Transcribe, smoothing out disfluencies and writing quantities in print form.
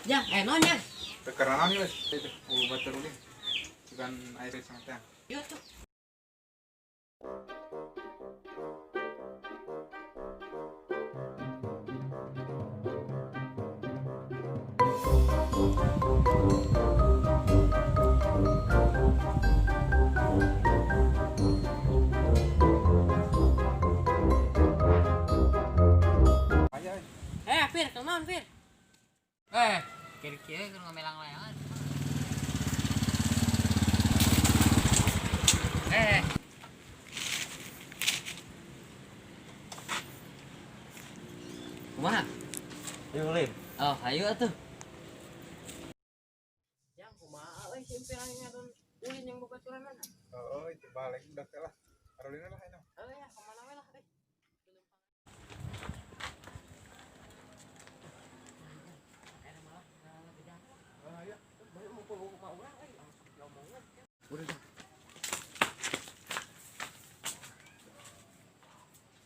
Jang, non jang. Karena nih, itu obat terulin, bukan air sangat. Yuk tuh. Fir, kenaon Fir? Kira-kira keur ngamelang layangan. Kumaha? Ayo ulin. Oh, ayo atuh. Jang, kumaha euy si Fir ngadon ulin yang babaturan mana? Oh, itu balik udah lah. Karolina lah ini. Oh ya, kemana we lah euy. Udah,